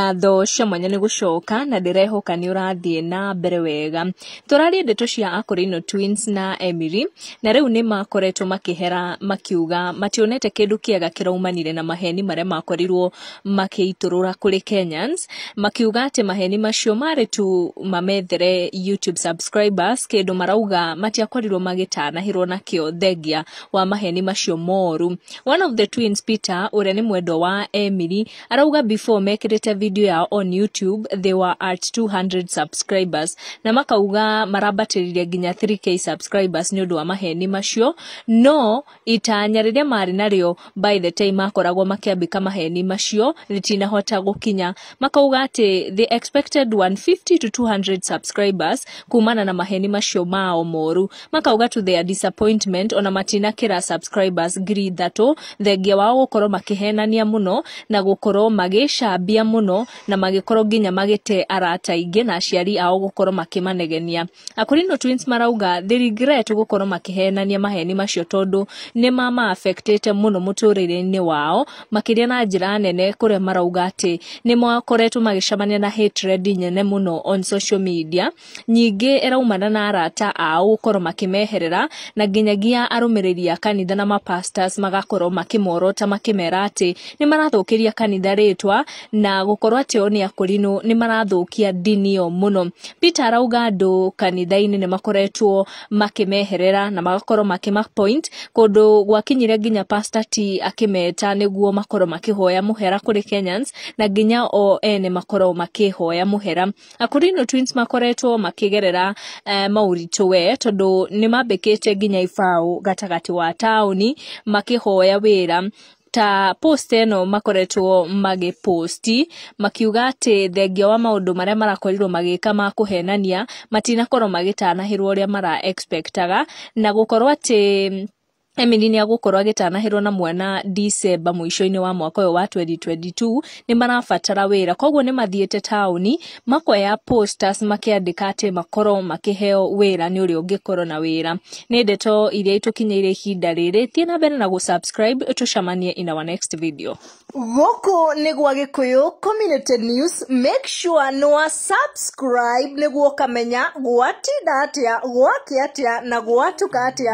Ngatho cia mwanya nĩ gũcoka na ndĩrehoka nĩ ũrathiĩ na mbere wega. Tũraria ndeto cia Akorino Twins na Emily, na rĩu nĩ makoretwo makĩhera makiuga mationete kĩndũ kĩega kĩraumanire na maheni marĩa makorirwo makĩitũrũra kũrĩ Kenyans, makiuga atĩ maheni macio marĩ tu mamethere YouTube subscribers, kĩndũ marauga matiakorirwo magĩtanahĩrwo nakĩo thengia wa maheni macio moru. One of the twins, Peter, ũrĩa nĩ mwendwa wa Emily, arauga before mekĩrĩte video yao on YouTube they were at 200 subscribers, na makauga marambatĩrire nginya 3K subscribers nĩ ũndũ wa maheni macio, no itanya rĩrĩa marĩ narĩo by the time makoragwo makĩambĩka maheni macio rĩtinahota gũkinya. Makauga atĩ they expected 150 to 200 subscribers kumana na maheni macio mao moru. Makauga to their disappointment ona matinakĩra subscribers 3,000, thengia wao gũkorwo makĩhenania mũno na gũkorwo magĩcambia mũno na magĩkorwo nginya magĩte arata aingĩ na aciari ao gũkorwo makĩmanegenia. Akorino Twins marauga they regret gũkorwo makĩhenania maheni macio tondũ nĩ mama affectĩte mũno mũtũrĩre-inĩ wao, makĩria na njĩra nene, kũrĩa marauga atĩ nĩ makoretwo magĩcemania na hatred nene mũno on social media, nyingĩ ĩraumana na arata ao gũkorwo makĩmeherera na nginyagia arũmĩrĩri a kanitha na mapastors magakorwo makĩmorota makĩmera atĩ nĩ marathũkĩria kanitha rĩtwa na gũkorwo atĩ o nĩ Akorino nĩ marathũkia ndini ĩyo mũno. Peter arauga andũ kanitha-inĩ nĩ makoretwo makĩmeherera na magakorwo makĩmapoint kũndũ gwakinyire nginya Pastor T akĩmeta nĩguo makorwo makĩhoya mũhera kũrĩ Kenyans na nginya o ene makorwo makĩhoya mũhera. Akorino Twins makoretwo makĩgerera maũritũ we tondũ nĩ mambĩkĩte nginya ibaũ gatagatĩ wa taũni makĩhoya wĩra, ta post ĩno makoretwo magĩposti makiuga atĩ thengia wa maũndũ marĩa marakorirwo magĩka ma kũhenania matinakorwo magĩtanahĩrwo ũrĩa mara expectaga, na gũkorwo atĩ Emily nĩ agũkorwo agĩtanahĩrwo na mwana December mũico-inĩ wa mwaka ũyũ wa 2022, nĩ marabatara wĩra, koguo nĩ mathiĩte taũni makoya posters makĩandĩka atĩ makorwo makĩheo wĩra nĩ ũrĩa ũngĩkorwo na wĩra. Nĩ ndeto iria itũkinyĩire ihinda rĩrĩ. Thiĩ na mbere na gũsubscribe, tũcemanie in our next video. Gũkũ nĩ gwa Gĩkũyũ Community News. Make sure nĩ wa subscribe nĩguo ũkamenya gwatinda atĩa, gwakĩa atĩa na gwatuka atĩa.